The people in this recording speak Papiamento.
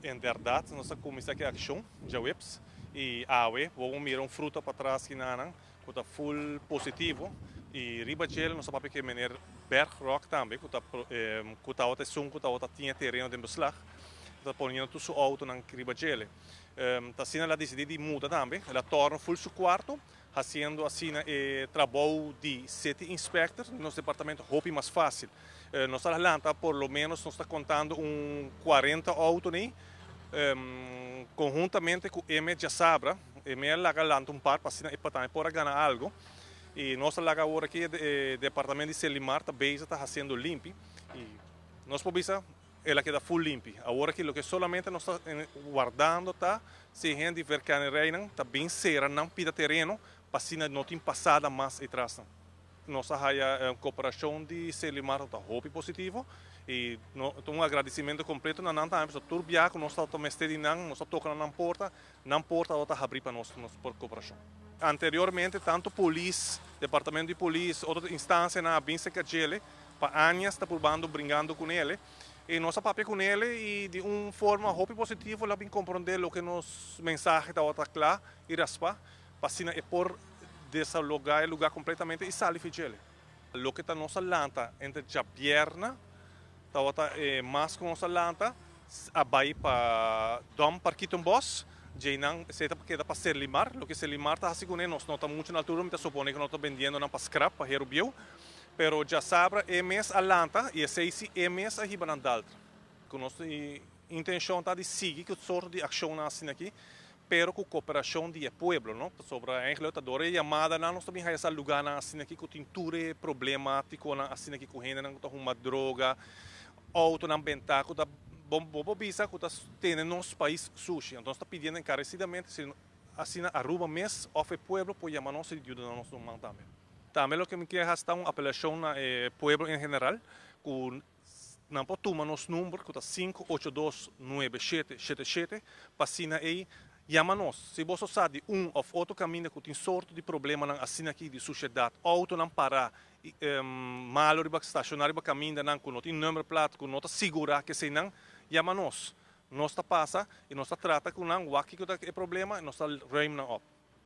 Inderdaad, nos a cuminsa cu e accion djaweps y awe bo a mira un fruta patras kinanan cu ta full positivo y riba djele nos a papia cu e meneer Bergrock tambe cu tabata esun cu tabata tin e tereno den beslag, ta poniendo tur su autonan riba djele. Ta asina el a dicidi di muda tambe, el a torna full su cuarto haciendo asina e trabou di City Inspector di nos departamento hopi mas facil. Nos a lanta por lo menos nos ta contando un 40 auto nei, conhuntamente cu Eme Djasabra. Eme a laga lanta un par pa asina e tambe por a gana algo. Y nos a laga awor aki e departamento di Selimar ta bezig ta haciendo limpi y nos por bisa el a keda full limpi. Awor aki loke solamente nos ta wardando ta si hende di verkennerijnan ta bin cera nan pida tereno pa asina no tin pasada mas etras nan. Nos a haya cooperacion di Selimar ta hopi positivo y no, un agradecimento completo na nan tambe, pasobra tur biaha cu nos ta mester di nan, nos ta toca na nan porta, nan porta ta habri pa nos, nos por cooperacion. Anteriormente tanto polis, departamento di polis, otro instancianan a bin cerca djele, pa añas ta purbando bringando cu nele, y nos a papia cu nele y di un forma hopi positivo el a bin comprende loke nos mensahe tabata cla y raspa, pa asina e por desaloga e lugar completamente y sali fi djele. Loke ta nos a lanta entre djabierna, tabata mas cu nos a lanta, a bay pa Dom Parkietenbos, djeinan esey ta keda pa Serlimar. Loke Serlimar ta haci cune nos no ta mucho na altura, mi ta supone cu no ta bendiendo nan pa scrap, pa hero bieu, pero djasabra e mes a lanta y esey si e mes a hiba nan daltra. Cu nos intencion ta di sigui cu sorto di accionnan asina aki, pero cu cooperacion di e pueblo, no? Pasobra eigenlijk ta door e yamadanan nos ta bin haya sa lugarnan asina aki cu tin tur e problematiconan asina aki cu hendenan cu ta huma droga, autonan benta cu ta bo bo bisa cu ta tene nos pais sushi. Entonces ta pidiendo encarecidamente si asina Aruba mes of e pueblo por yama nos y yuda nos man tambe. Tambe loke mi kier haci ta un apelacion na e pueblo en general cu nan por tuma nos number cu ta 5829777 pa asina ey yama nos. Si bo sa di un of otro caminda cu tin sorto di problemanan asina aki di suciedad, autonan para malo riba staciona riba camindanan cu no tin nummerplaat, cu no ta sigura cu eseynan, yama nos. Nos ta pasa y nos ta trata cu nan wak kico ta e problema y nos ta ruim nan op.